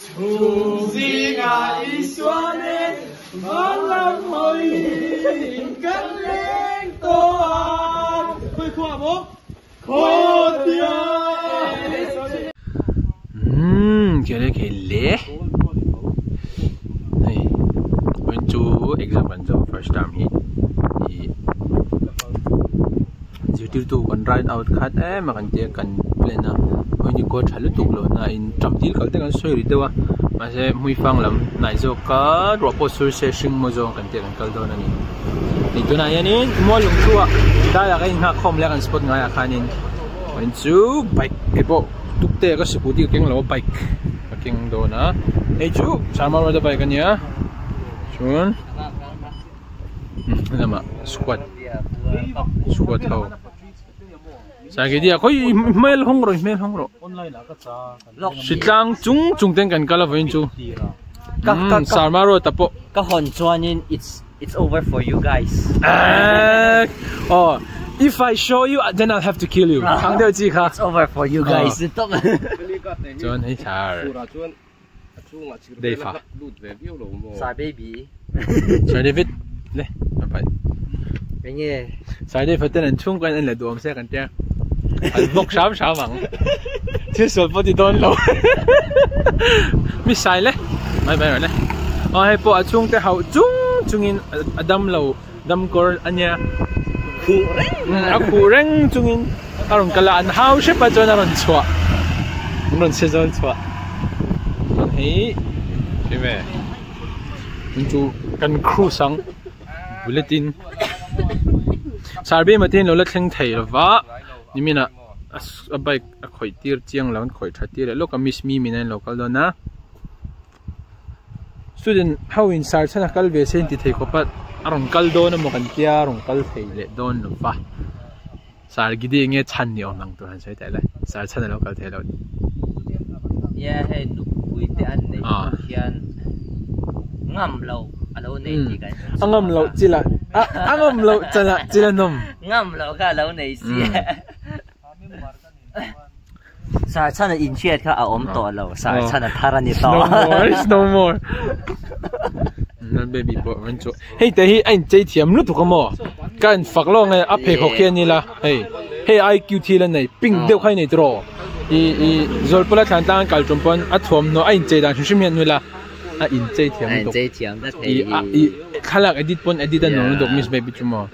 Chhung zingah Isua nen van lam hawiin kan leng tawh a. Khawi khuaah maw? Khawtia Umm kele khei le hei vawiin chu exam kan zo first term hi ih zirtirtu kan write out khat em a kan tia kan plan a vawiin hi kaw tha lutuk lo na in tap dil kal te kan sawi ri deuh a mahse hmuifang lam hnaih zawk a ruah pawh sur se hring maw zawng kan tia kan kal dawn a ni hei tunah hianin mual lungthu ah daiah kan inghak khawm leh a kan spot ngaiah khanin vawiin chu bike te pawh tuk te ka scooty ka keng lo a bike ka keng dawn a hei chu Sharma road a bike a nia chuan. Lamah squad squad ho Saigedia khawi hmel hawng rawh hmel hawng rawh hritlang chung chung ten kan kal a vawiin chu Sarma road ah pawh ka hawn chuanin it's it's over for you guys oh if I show you then I'll have to kill you ang deuh chi kha it's over for you guys chuan hei sar Dave a Sir baby Sir David le a pai Enge Sir Dave ten an chhungkaw in an la duhawm se kan tia an bawk hram hram ang thil sual pawh ti dawn lo mi sai le mai mai rawh le aw hei pawh a chhungte hauh chung chungin a dam lo dam kawr ania khuh reng a khuh reng chungin a rawn kal a an hau hrep a chuan a rawn chhuah an rawn che zawn chhuah chuan hei enge chu kan cruise ang bullet in sarbim te hi an lo la thleng thei lova nimin ah a bike a khawih tir chiang lo an khawih tha tir leh lawk a miss mimi nen an lo kal dawn a. Student ho in sar chhan a kal ve se inti thei khawp a a rawn kal dawn emaw kan tia a rawn kal thei leh dawn lo va sar gidi enge chhan ni awm ang tur han sawi ta ila sar chhan alo kal thei lo nia hei nupui te an neih hnu hian ngam lo alo nei tih kan a ngam loh chila a ngam loh chana chila nawm ngam loh kha alo nei sia. Sar chhan a inhriat kha a awm tawh lo, sar chhan a thar a ni tawh. No more, it's no more. Nan baby pawh rawn chu. Hei te hi a inchei thiam lutuk a maw? Ka in fak lawk nge a pheikhawk hi a ni la. Hei, hei IQ thil a nei, pink deuh kha i nei tiraw? I i Zawlpala thlan tlang an kal tum pawn a thuamhnaw a inchei dan hrim hrim hian nula a inchei thiam lutuk. A inchei thiam ta thei. I i thlalak edit pawn edit a nuam lutuk Miss Baby chu maw?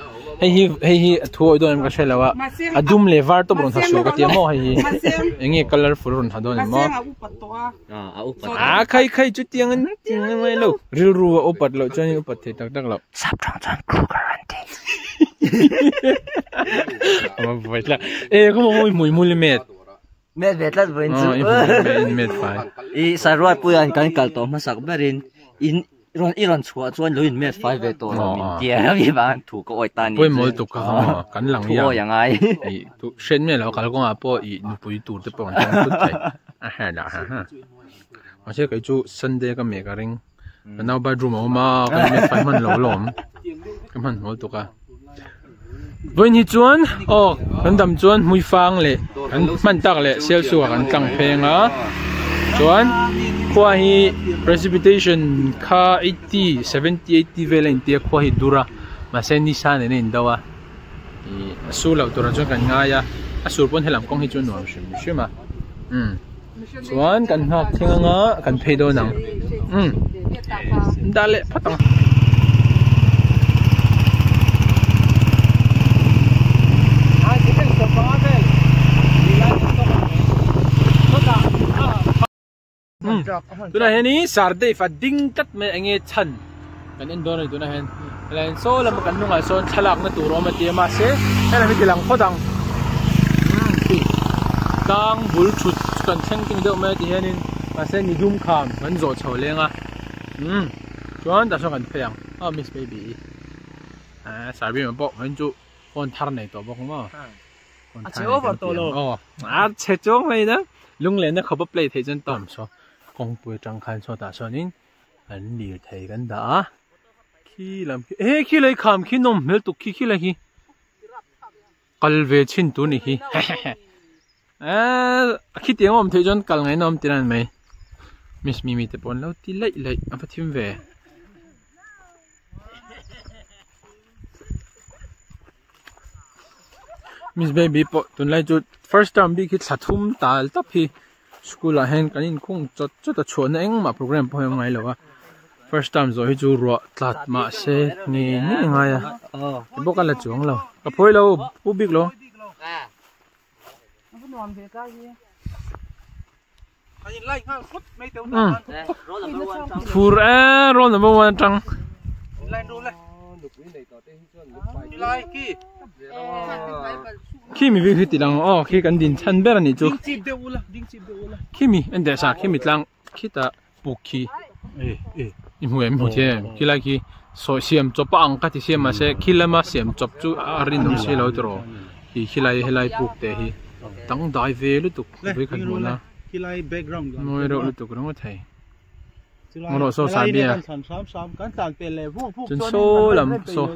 Hei hi hei hi a thu awih dawn em ka hre lo a a dum leh var tawp rawn ha suh ka ti a maw hei hi eng nge colourful rawn ha dawn em maw a khai khai chu tiang an tiang an ngai lo rilru a upat loh chuan in upat thei tak tak loh sap tawng chuan kruger an ti a buai thlak e ka maw hmui mul i met met ve tlat vawiin chu in met fai i saruatpuia'n kan kal tawh hmasak berin in Rawn i rawn chhuah chuan lo in met fai ve tawh lo min tia mi vang thu ka awi ta ni Pawi mawl tuk kha kha maw kan lang thu awi angai i tu hriat miah lo kalkawngah pawh i nupui tur te pawh an tawng thut thei a her lah ha ha mahse kei chu Sunday ka meh ka ring ka nau bathroom a awm a ka met fai hman lo lawm ka hman mawl tuk a vawiin hi chuan aw kan dam chuan hmuifang leh kan hman tak leh sialsuka kan tlang pheng a chuan khua hi precipitation kha 80 70 80 vel a intia khua hi dur a mahse nisa nen a indo a ih a sur loh turah chuan kan ngai a a sur pawn helam kawng hi chu a nuam hrim hrim a umm chuan kan nghak thleng anga kan phei dawn ang umm dah leh phawt ang. Tunah hian sar Dave a ding tlat mai eng nge chhan kan en dawn a ni tunah hian helai saw lama kan hnungah sawn thlalakna tur a awm a ti a mahse helai hi ti lang phawt ang tlang bul thut chu kan thleng ting deuh mai a ti hianin mahse ni dum kham kan zawh chho leng a umm chuan tah sawn kan phei ang aw miss baby ah sarbima pawh vawiin chu phone thar nei tawh bawk maw. A che over tawh lo. Aw, a che chuang mai na. Lunglenna khawpa play theih chuan tawm saw kawngpui atang khan sawtah sawnin an lir thei kan dah a. Khi lam khi he khi lei kham khi nawm hmel tuk khi khi lai khi. Kal ve chhin tur ni khi. Eee khi tiang awm theih chuan kal ngaih nawm ti nan mai. Miss Mimi te pawh an lo ti laih laih a va thim ve. Miss Baby pawh tunlai chu first term bik hi thla thum tal tap hi school ah hian kan inkhung chawt chawt a chhuahna engmah program pawh hi a awm ngai lo a first term zawh hi chu ruah tlat mahse ngei ngei a ngai a ti bawk a la chuang lo ka phawi lo pu bik lo. Fur e roll number 1 atang Khi mi hi ti lang aw khi kan din chhan ber ani chu khi mi en teh sa khi mi tlang khitah puk khi i hmu em hmu thei em khi lai khi sawi siam chawp a ang ka ti siam mahse khi lama siam chawp chu a rinawm si lo tawh tih khi lai helai puk te hi dangdai ve lutuk vawikhat hmuhna mawi reuh lutuk ringawt thei. Ngawrh saw sai bia chuan saw lam saw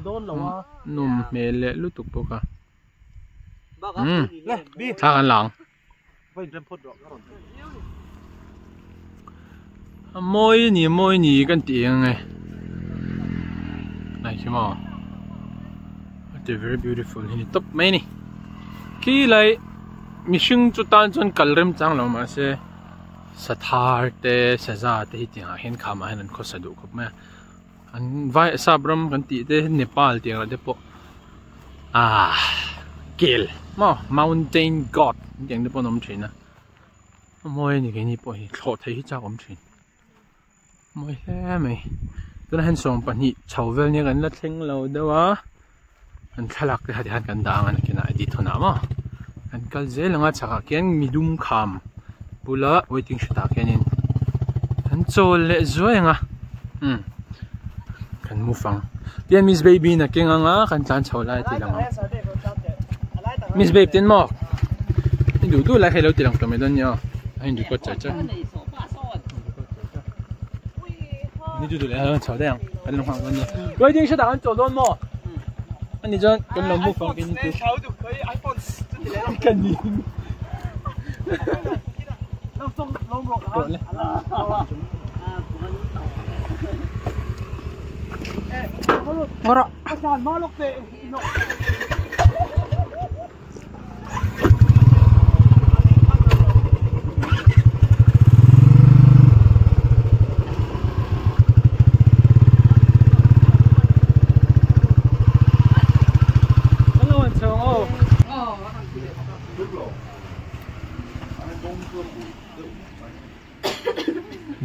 nawm hmel leh lutuk bawk a umm thla kan la ang a mawi ni mawi ni kan tih ang e ai khi maw what a very beautiful hi ni tawp mai a ni khi lai mihring chu tan chuan kal rem chang lo mahse. Sathar te saza te hi tiangah hian khamah hian an khawsa duh khawp mai a an vai sap ram kan tih te Nepal tih ang te pawh ahh kel maw mountain god an tih ang te pawh an awm thin a a mawi a ni keini pawh hi thlawh theih hi chak awm thin mawi hle mai tunah hian 12 chho vel nia kan la thleng lo deuh a an thlalak te kha ti khan kan dah ang a nakinah edit hunah maw an kal zel ang a chhakah khian midum kham bula waiting shed ah khianin an chawl leh zuai ang a umm kan move ang tihian miss baby in a keng ang a kan tlan chho lai a ti lang ang miss babe ten maw i duh duh lai kha i lo ti lang tawh mai dawn nia aw a in record char char. Ni chu duh leh chho daih ang kan lo nghak dawn nia waiting shed ah kan chawl dawn maw ani chuan kan lo move ang keini chu kan ni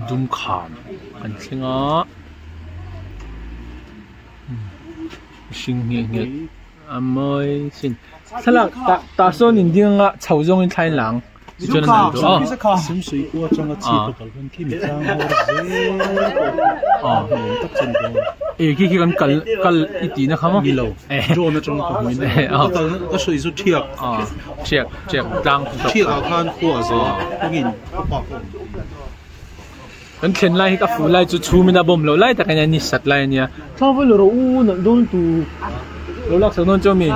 Dum kham an thleng a mihring nghe nghe a mawi sin thlalak tah tah sawn in ding anga chho zawngin thla in la ang tichuan an nalh duh a eh khi khi kan kal kal i tihna kha maw thiak thiak tlang Kan thlen lai hi ka fuh lai chu chhum in a bawm loh lai tak a nia ni sat lai a nia travel rawh u nalh dawn tur lo lak sak dawn chu ami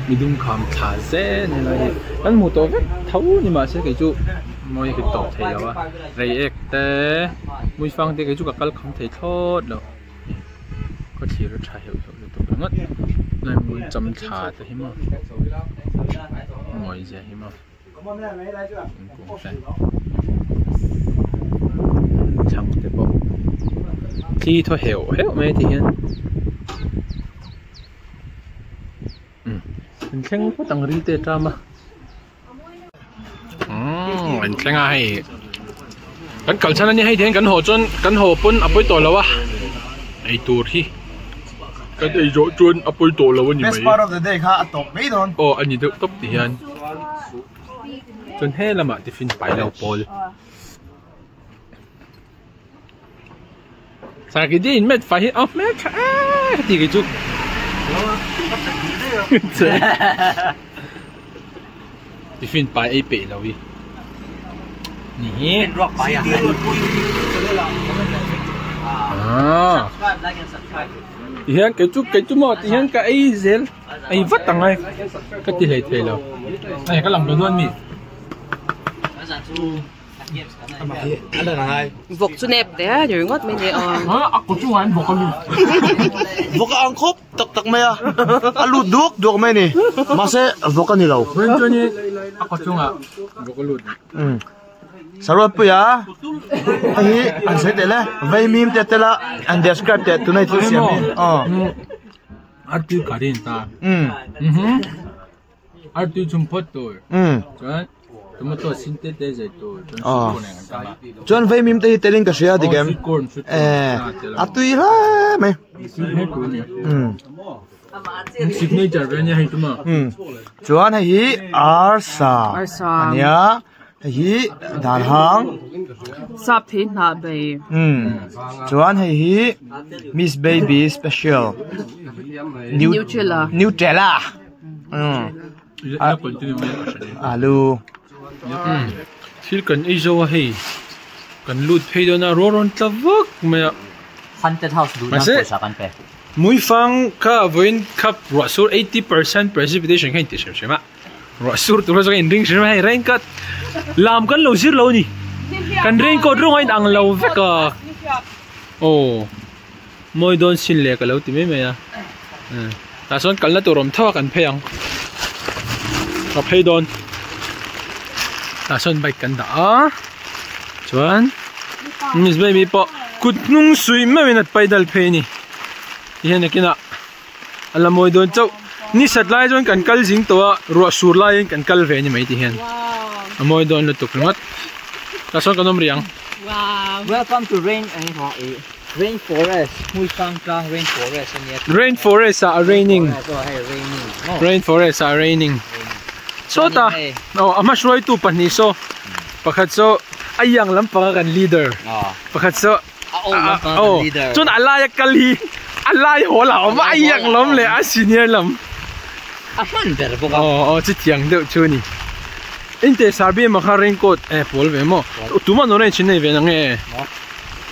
midum kham thla zel a ni lai hi kan hmu tawh vek tho ni mahse kei chu mawi ka ti tawp thei lo a reiek te hmuifang te kei chu ka kal kham thei thlawt lo ka thlir a tha heuh heuh lutuk ringawt lai hmun cham thla te hi maw mawi zia hi maw. Thingkung te chhang te pawh thli thaw heuh heuh mai ti hian umm an thleng phawt ang ri te a ṭam a umm an thleng a hei kan kal chhan a nia hei ti hian kan haw chuan kan haw pawn a pawi tawh lo a eitur hi kan ei zawh chuan a pawi tawh lo a ni mai aw a ni deuh tawp ti hian. Chuan he lamah tiffin pai lo pawl Sarki di in met fai hi a hmel tha e ti kei chu tiffin pai ei peih lo hi ni hi ti hian kei chu kei chu maw ti hian ka ei zel. Ei vat ang ai ka ti hlei thei lo. Hei ka lang lo dawn mi. Vawk chu nep te a ni ringawt mai ni aw. A kut chungah hian vawk a lut. Vawk a ang khawp tak tak mai a, a lut duak duak mai a ni. Mahse vawk a ni lo. Chuan chuanin a kut chungah vawk a lut. Saruatpuia hei hi an sawi teh le vaimim te tel a an describe teh tunah hi thil siam hi aw. Artui curry an ta. Artui chhum phawt tur. Chuan tomato sin te te zai tur. Chuan sweet corn an tam a. Chuan vaimim te hi telin ka hria dik em? Sweet corn sweet corn. A tui hle mai. Signature ve ania hei tuma. Chuan hei hi arsa ania hei hi dan hang. Sap thei hnah bei. Chuan hei hi Miss Baby special. Nutella. Nutella. Alu. Thil kan ei zo a hei kan lut phei dawn a rual rawn tla vak mai a. Haunted house duh nan pawisa kan pe. Muifang kha vawiin kha ruah sur 80% precipitation kha inti hrim hrim a, ruah sur tur kha chuan ka inring hrim a hei raincoat lam kan lo zir lo a ni, kan raincoat rawng a inang lo vek a, aw mawi dawn sin le ka lo ti mai mai a, tah chuan kalna tur awm tho a kan phei ang, ka phei dawn, tah chuan bike kan dah a, chuan miss baby pawh kut hnung suih meuhin a paidal phei a ni. Tihian nakinah a la mawi dawn chauh. Ni sat lai chuan kan kal zing tawh a, ruah sur laiin kan kal ve a ni mai tihian a mawi dawn lutuk ringawt. Tah sawn kan awm rih ang. Welcome to rain rain forest hmui tlang tlang rain forest a nia. Rain forest ah a raining. Rain forest ah a raining. Sawta aw a hma hruaitu pahnih saw pakhat saw a iang lampanga kan leader pakhat saw A aw lampang a kan leader. Chuan a laia kal hi a lai haw la awm a, a iak lam leh a senior lam. A hman ber bawk a. Aw aw chutiang deuh chu a ni. Inte Sarbi emaw kha raincoat eh pawl ve maw? Tuma an orange in nei ve nang e?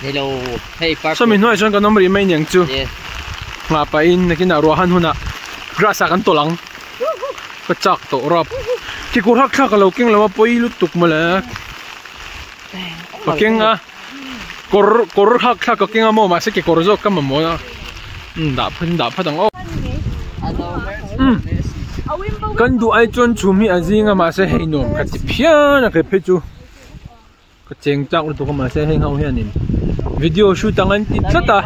Nei lo hei purple. Sawmi hnuaiah chuan kan awm rih mai niang chu. Nghah pahin nakinah ruah han hunah grass ah kan tawlh ang. Ka chak tawh rap. Kekawr hak thlak a lo keng lo a pawi lutuk mawle. Ka keng a. Kawr kawr hak thlak ka keng a maw mahse kekawr zawk ka mamawh a umm dah phat dah phat ang aw umm kan duh ai chuan chhum hi a zing a mahse hei nuam ka ti phian a kei phei chu ka cheng chak lutuk a mahse heng ho hianin video shoot ang an ti tlat a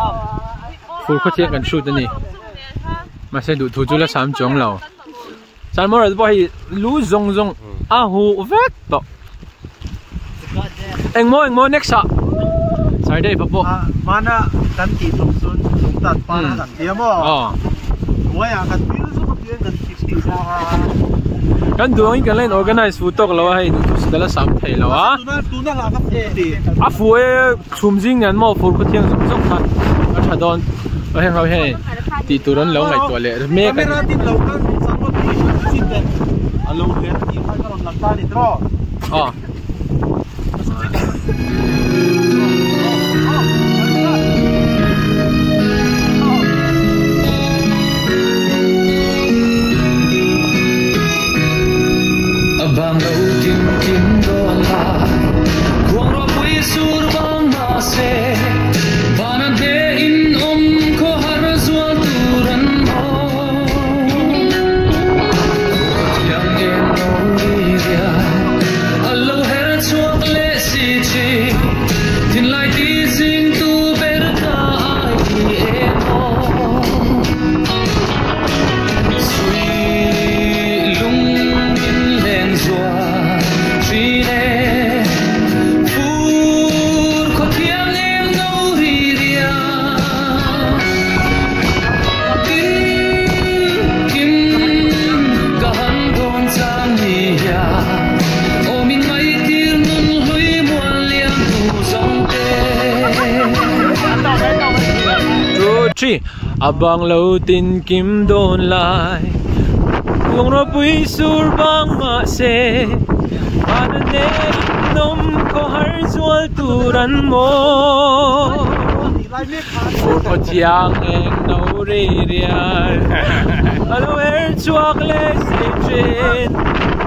fur khawthiang kan shoot a ni mahse duhthu chu la sam chuang lo Salmon pawh hei lu zawng zawng a huh vek tawh engmaw engmaw next ah Saturday pa pawh hmana kan tih tawh chuan lungtan par a kan ti a maw hnuai ah kan thil zawk apiang kan ti tih zawk a kan duh angin kan la in organize fu tawk lo a hei duhthusat a la sam thei lo a tuna lah ka fu ti a fu e chhum zing nen maw fur khawthiang zawng zawng kha a tha dawn a heng ho hian tih tur an lo ngaihtuah leh mek a ni. Aw. A bang lo tin kim dawn lai Khuang ropui sur bang mah se Van a nei nawm khaw har zual tur an maw Fur khaw thiang eng no ri riai a lo her chhuak leh si thin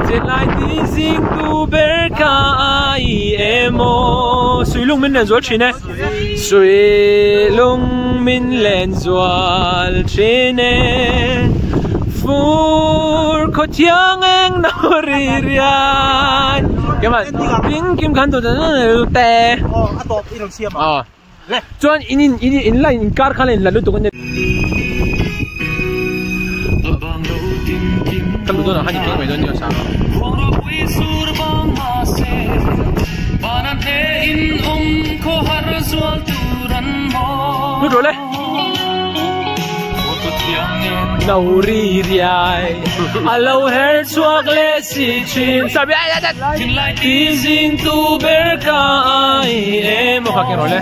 Chenlai ti zing tu ber kha ai emaw Suilung min len zual thin e Suilung min len zual thin e Fur khaw thiang eng no ri riai Keimah ding kim khan tu te Chuan in in in in line inkar khan a inla lutuk a nia. Ka luh dawnah khan i keng mai dawn nia Sanga. Lut rawh le. No ri riai a lo her chhuak leh si thin. Ti zing tu ber ka ai em aw kha keng rawh le.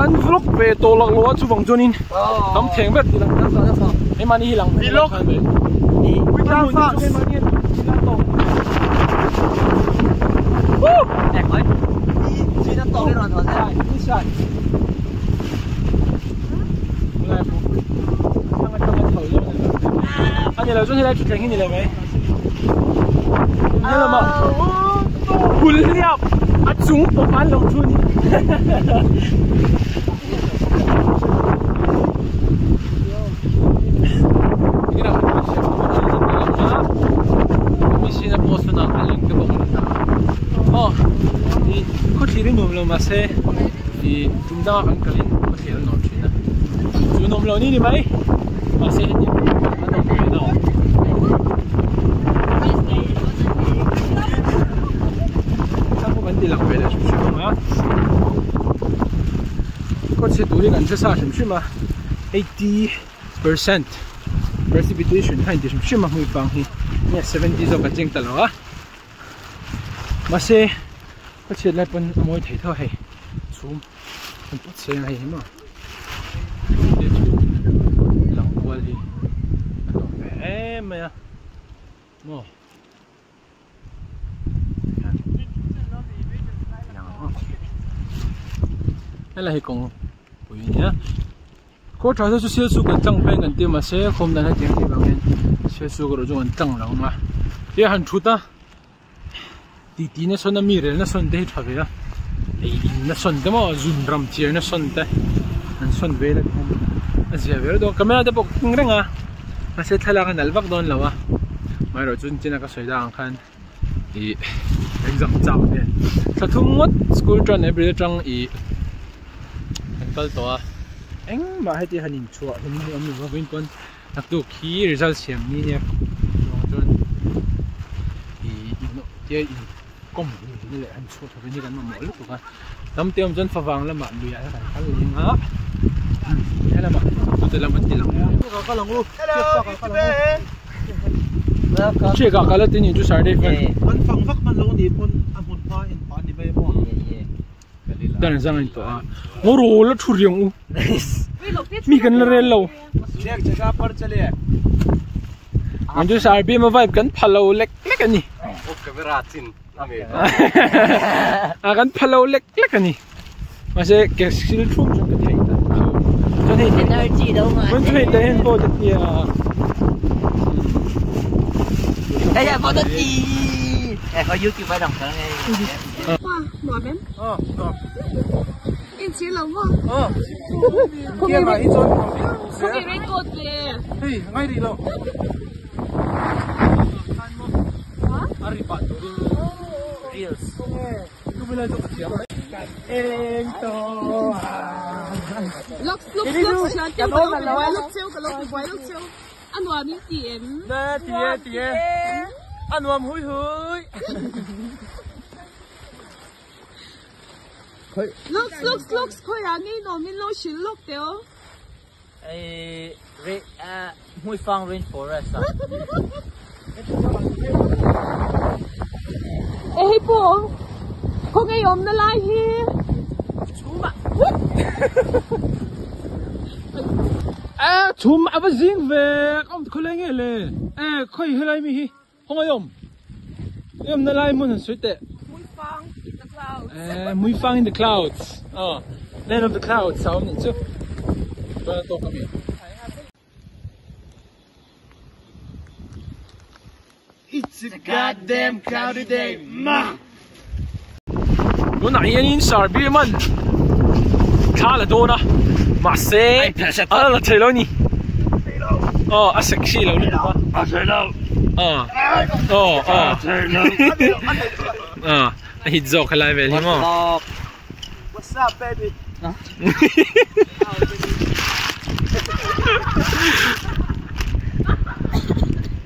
Kan vlog ve tawh lak lo a chuvang chuanin tam theng ber tih lang keimahni hi lang vlog A ni lo chuan helai thutthleng hi ni lo mai. He lamah hul hliap a chung pawp an lo thu ni. Khawthlir hi nuam lo mahse ih tum dangah kan kalin khawthlir a nuam thin a chu nuam lo ni ni mai mahse heti a nawm ve na awm thlang pawh kan ti lang ve leh hrim hrim ang a kawtchhe tur hi kan hre sa hrim hrim a 80% precipitation kha inti hrim hrim a hmui pang hi nge 70 zawk kan cheng ta lo a mahse ka chhiat lai pawn a mawi thei tho hei chhum kan pawt seng a hei hi maw te chhum lang kual hi a nuam ve em mai a maw helai hi kawng pui a nia. Khaw tha chu sial chu kan tlang phei kan ti mahse khawm dan hetiang tih vang hian sial chu erawh chu kan tlang lo ang a tia han thut a titi na sawn a mi rel na sawn te hi tha ve a ei in na sawn te maw zun ram chiar na sawn te an sawn vel a tihian a zia ve dawn camera te pawh ka keng reng a mahse thlalak a nalh vak dawn lo a amaherawh chu nichina ka sawi dak ang khan ih exam chau nen thla thum ngawt school tan april atang ih kan kal tawh a engmah heti han inchhuah hlum hi awm lo vawiin pawn naktuk hi result siam ni nia chuang chuan ih tia in kawm hlim leh han chhuah tha ve hi kan mamawh lutuk a tam te awm chuan favang lamah lui ah hian kan kal leng a helamah chute lam an ti lang Chiah ka kal a tin chu Saturday fan. An fang vak hman lo ni pawn a hmun hma in pah ni mai maw. Dan zang in tawh a. Ngo ro la thu riang u. Mi kan la rel lo. Check chaka par chale. An chu sar bi ma vibe kan phalo lek lek ani. O camera chin ami. A kan phalo lek lek ani. Mahse ke sil thum chuan ka thei ta chuan hei energy do ma chuan hei te hen pawh ta tia đây là photo gì em có youtube đồng thời Nuam em? In chhir lo maw? Khawnge raincoat le? Hei ngai rih lo. A ri pah turin reels. Lok lok lok thian te ka lo ti buai lok cheu ka lo ti buai lok cheu a nuam in ti em? Ti e ti e a nuam hui hui. Looks looks looks khawiah ngei nuam in lo hrilh lawk teh aw. Ei re ah Hmuifang rain forest ah. E hei pawh khaw ngei awmna lai hi chhum ah E chhum a va zing ve awm khawlai nge le e khawi helai mi hi khaw ngei awm i awmna lai hmun han sawi teh Hmuifang in the clouds e Hmuifang in the clouds aw land of the clouds a awm nih chu chuan a tawk ami. It's a goddamn cloudy day ma. Tunah hianin Sarbirman thla la dawn a, mahse a la thei lo a ni. Aw a sexy lo lutuk a. A thei lo. Aw aw aw. A thei lo. Aw a hit zawk helai vel hi maw. What's up baby.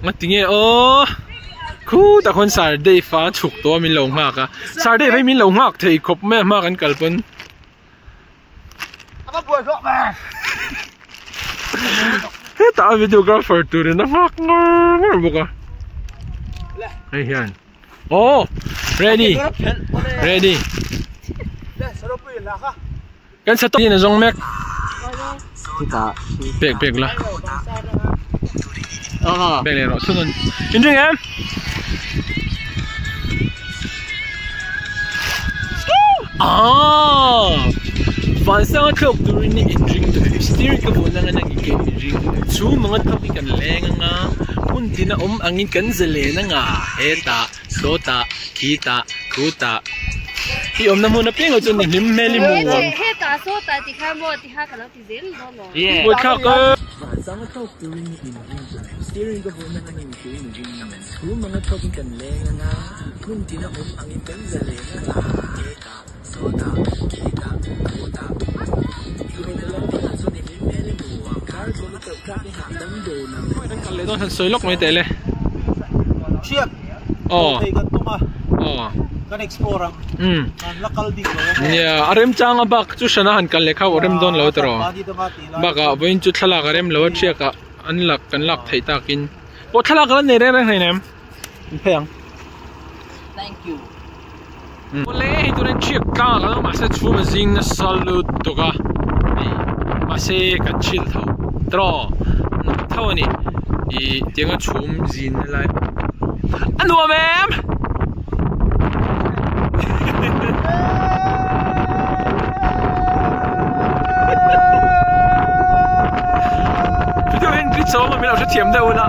Ngatinge aw khutah khawn Sir Dave a chhuk tawh a min lo nghak a Sir Dave hi min lo nghak thei khawp mai a hma kan kal pawn hetah a videographer turin a nghak ngar ngar bawk a hei hian. Oh, ready. Ready. Kan sa tawh zawng mek. Pek pek la. Pek leh rawh thunun. In ring em? Ah! Vansanga thlawk turin in ring tawh em? Steering ka vawn anga nang i ke in ring chu manga thawk hi kan leng anga hmun tin a awm angin kan zalen anga hetah sawtah khitah khutah i awmna hmun apiangah chuan ni hlim hmel i hmu ang. Hetah sawtah ti kha maw ti kha ka lo ti zel dawn lo. Buaithlak e. Vansanga thlawk turin in ring tawh em? Steering ka vawn anga nang i ke in ring chu manga thawk hi kan leng anga hmun tin a awm angin kan zalen anga hetah Sawtah, khitah, khutah, i awmna lam piangah chuan i hlim hmel i hmu ang. Kar tlawn a tawp tlak i hahdam dawn ang. Kan kal leh dawn han sawi lawk mai teh le. Thiak, Aw. thei kan tum a. Aw. Kan explore ang. Um. Kan la kal bik lo ang. Nia, a remchang a bak chu hrana han kal leh kha a rem dawn lo tawh. Bakah vawiin chu thlalak a rem lo a thiakah an lak kan lak theih takin. Aw thlalak a la nei reng reng hleinem. In phei ang. Thank you. Awle hei turin thiak tlang a kal a mahse chhum a zing nasa lutuk a hei mahse kan chill tho tawh nuam tho a ni ih tianga chhum zin na lai a nuam em video hian glitch a awm a min lo hrethiam deuh ula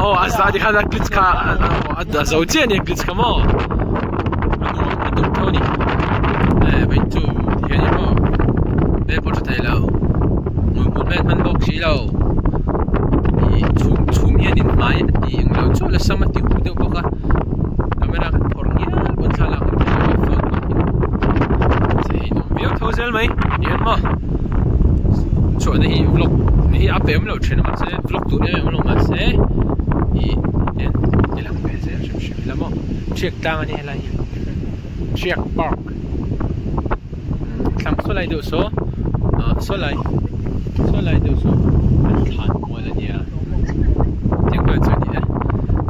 aw a za tikhan a glitch kha a zo chiah a ni glitch kha maw. A nuam lutuk tho a ni eh vawiin chu tihian in maw hmel pawh tha thei lo hmui hmul hmel hman bawk si lo ih chhum chhum hian in hmai a ti eng lo chuah la sam a ti huh deuh bawk a camera kan phawrh ngial pawn thlalak kan thei lo a phone hmangin mahse hei nuam viau tho zel mai tihian maw chhuahna hi vlog hi a pe awm lo thin a mahse vlog tur em em awm lo mahse ih tihian ti lang ve zel hrim hrim ila maw. Thiak tlang a ni helai hi Thiak park thlang saw lai deuh saw ah saw lai saw lai deuh saw an thlan mual a nia tiang vel chu a ni e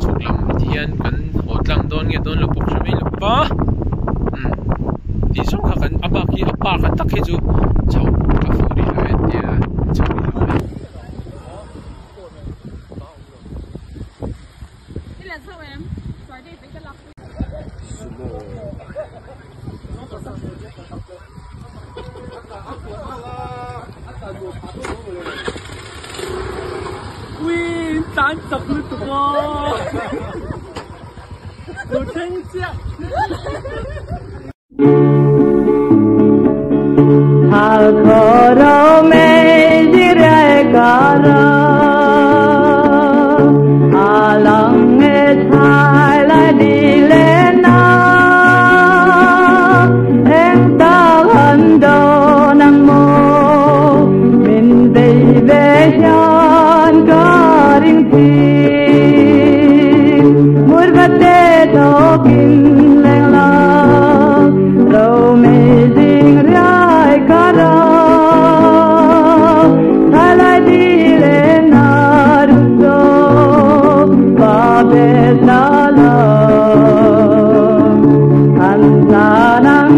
chhuk lam ti hian kan haw tlang dawn nge dawn lo bawk hre mai lo va umm tih zawng kha kan a bak hi a park a tak hi chu chho ka fuh rih lo e tia chho rih lo e.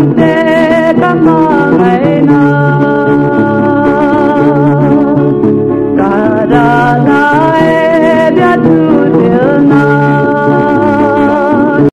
te.